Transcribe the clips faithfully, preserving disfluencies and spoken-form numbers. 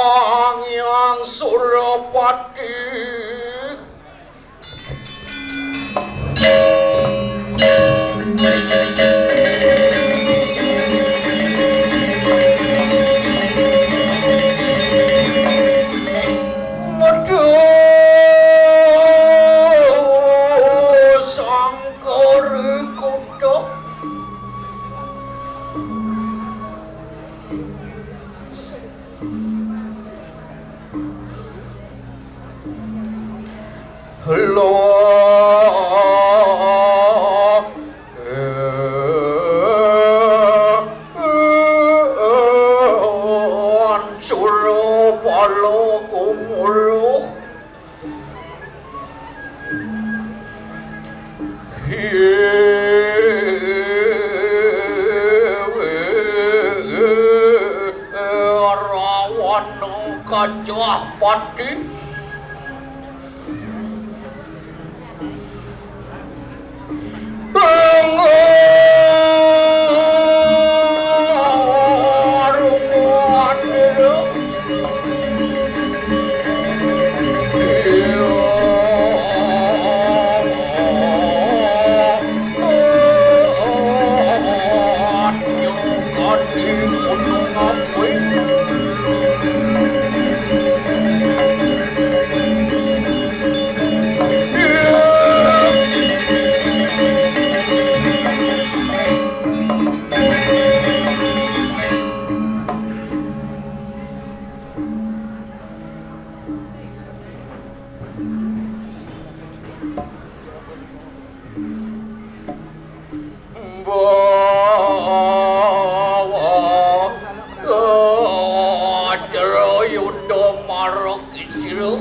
Wang Hyang Surapati. Metu Sangkara Kuta. Lo Hancur pala gumuruh. Rawana Gajah Pati. Bawa Jero Yuda marang sira.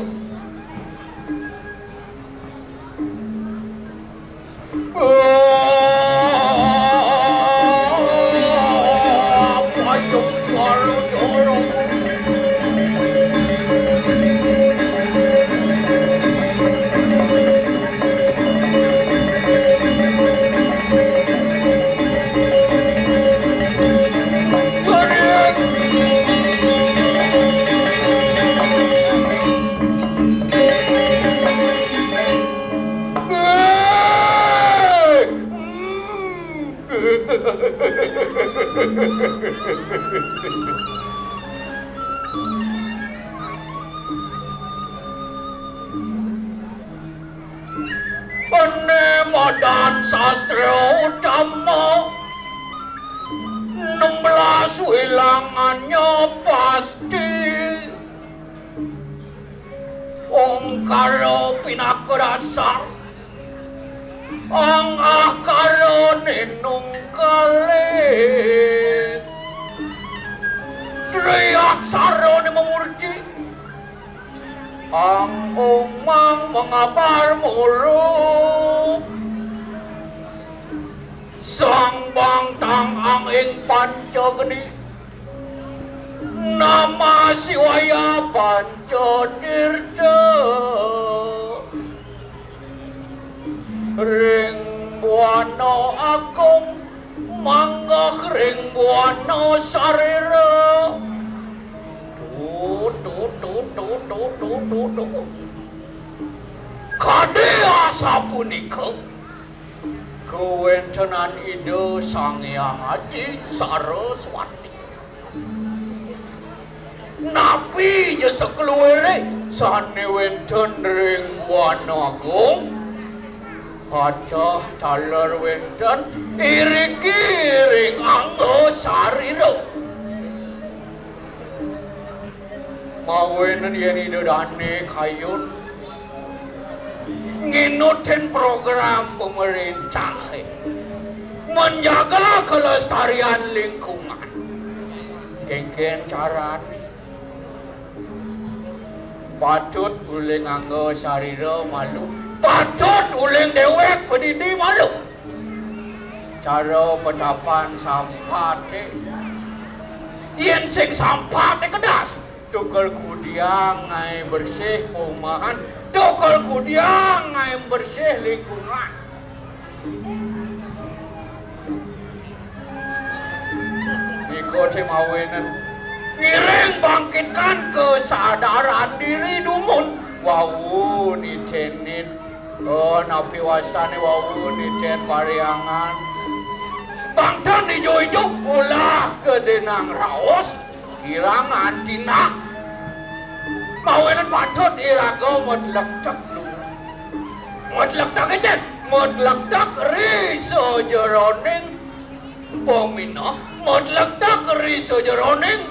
Ene madan sastra utama, enam belas wilangannya pasti. Ongkara pinaka dasar, ang ahkara nenung kalih, triaksara ne mamurti, ang ong mang mangabar muru, sang bangtang ang ing panca geni. Namah Siwaya Panca Tirta. Ring Buana Agung, manggeh ring Buana Sarira. Tu, tu, tu, tu. Kadi asapunika kawentenan Ida Sang Hyang Aji Saraswati. Napi ja sakluwire sane wenten ring Buana Agung? Kathah taler wenten iriki ring angga sarira. Mawinan yen Ida dane kayun nginutin program pamrentahe, menjaga kelestarian lingkungan. Kengken carane? Patut uling angga sarira malu. Patut uling dewek padidi malu. Cara petapan sampate. Yen sing sampate kedas, tukul kudiang ngae bersih perumahan, tukul kudiang ngae bersih lingkungan. Kote mawinan ngiring bangkitkan kesadaran diri dumun. Wau nitenin. Oh, napi wastane wau niten pariangan. Bangtan ijo-ijo ulah kedenang raos kirangan tina. Mawinan patut iraga matlektek dulu. Matlektek icen, matlektek ri sajeroning pamina, matlektek ri sajeroning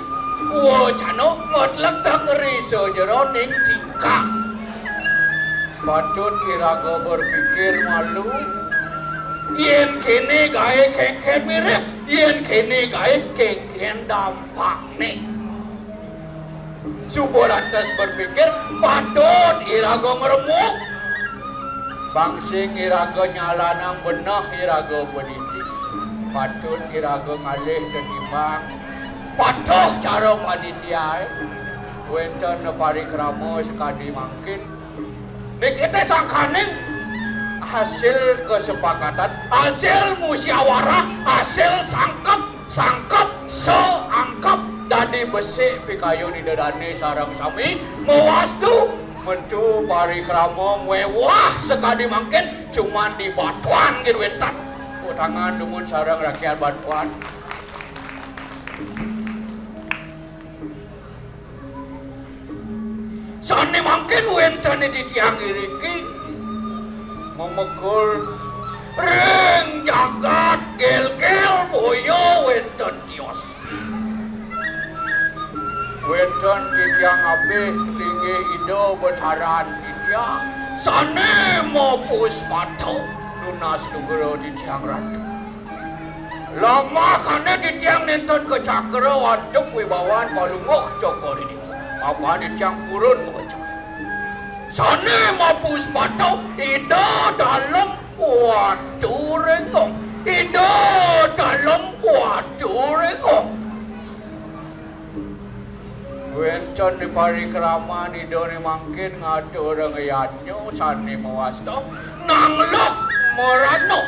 wacana, matlektek ri sajeroning tingkah. Patut iraga berpikir malu, yen kene gae kengken mirip, yen kene gae kengken dampakne. Suba lantas berpikir, patut iraga ngremuk. Pang sing iraga nyalanang beneh iraga peniti. Patut iraga ngalih tetimbang patuh cara panitiae. Wenten parikrama sakadi mangkin. Niki te sangkaning hasil kesepakatan, hasil musyawarah, hasil sangkep, sangkep, seangkep dadi besik pikayun Ida Dane sareng sami mawastu mentu parikrama mewah sakadi mangkin cuman di Batuan gin wenten. Tepuk tangan dumun sareng rakyat Batuan. Sane mangkin wenten titiang iriki mamekul ring jagat Gelgel boya wenten tios. Wenten titiang abih linggih Ida Betaran titiang sane mapuspata nunas nugra titiang Ratu. Lamakane titiang nenten kacakra antuk wibawan Palungguh Cokor ini. Apa titiang purun ngocak. Sane mapuspata Ida Dalem Watu Renggong. Ida Dalem Watu Renggong. Wenten di parikraman Ida ne mangkin ngaturang yadnya sane mawasta Nangluk Marana.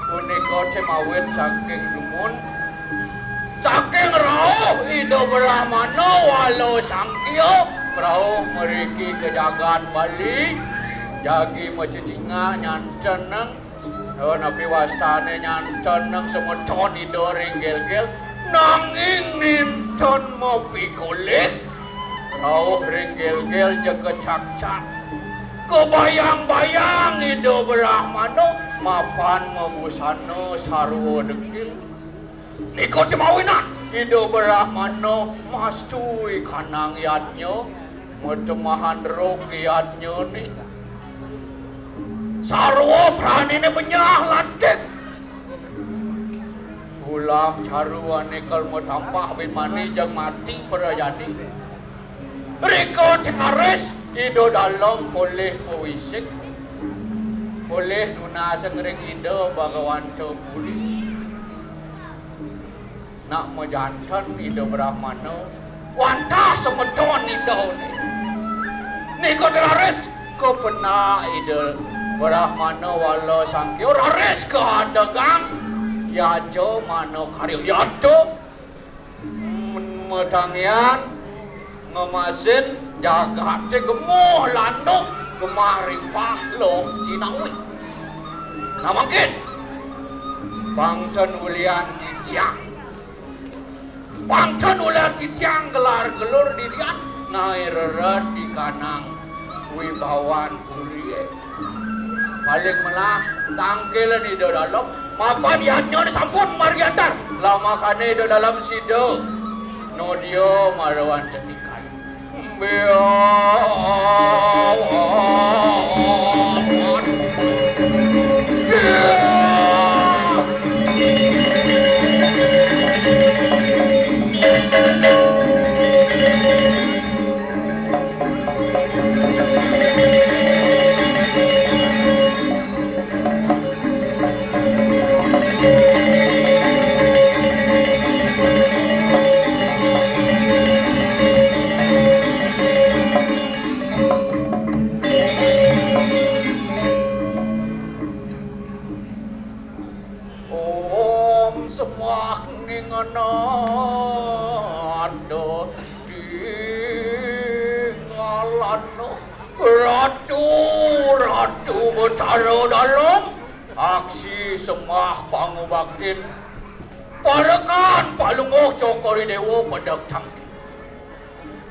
Punika te mawit saking dumun, saking rauh Ida Brahmana wala sangkia, rauh mriki ka jagat Bali, jagi macecingak nyantenang. Oh, napi wastane nyantenang semeton Ida ring Gelgel, nanging nenten mapikolih. Rauh ring Gelgel jeg kacakcak. Kabayang-bayang Ida Brahmana mapan mabusana sarwa dekil. Nika te mawinan Ida Brahmana mastui kanang yadnya, matemahan rug yadnyane. Sarwa pranine benyah lantik. Ulam caru ane kal matampah bin mani jang mati prajani. Rika tinaris Ida Dalem polih pawisik. Polih nunasang ring Ida Bagawanta Puri. Nak majanten Ida Brahmana, wantah semeton Ida ne. Nika te raris kapenak Ida Brahmana wala sangkia, raris kaadegang Yajamana Karya. Yata men-, matanggihan ngemasin jagate gemuh landuk, gemah ripah loh jinawi. Nah, mangkin pang ten ulian titiang. Pang ten ulian titiang gelar-gelur dirian ngae rered di kanang wibawan purie. Paling melah tangkilan Ida Dalem, mapan yadnyane sampun margi antar. Lamakane Ida Dalem sida nodia marawan tenikan. Semah ning ana anda dingalana. Ratu, Ratu Betara Dalem, aksi semah pangubaktin. Parekan Palungguh Cokor I Dewa pedek cangkir.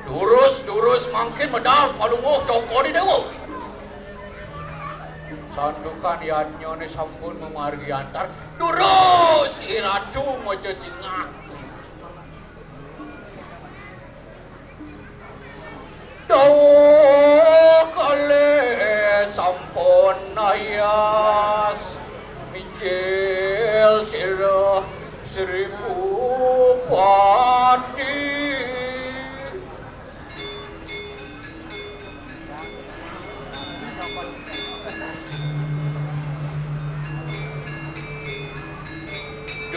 Durus, durus mangkin medal Palungguh Cokor I Dewa. Santukan yadnyane sampun mamargi antar. Durus, I Ratu macecingak. Dawuh kalih sampun nayas mijil sira Sri Bupati.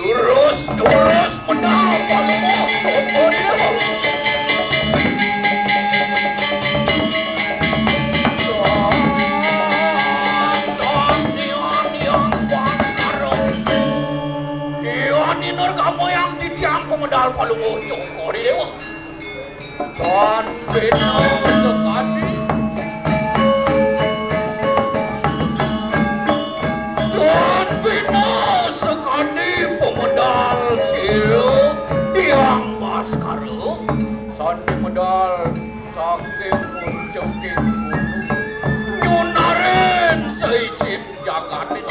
Durus, durus, medal Palungguh Cokor I Dewa. Sang, sang, Hyang, Hyang Baskara. Hyang Inur Kamayang titiang pamedal Palungguh Cokor I Dewa. Tan bina sakadi. Tan bina sakadi pamedal sira Hyang Baskara. Sane medal saking pucuking gunung. Nyunarin saisin jagate.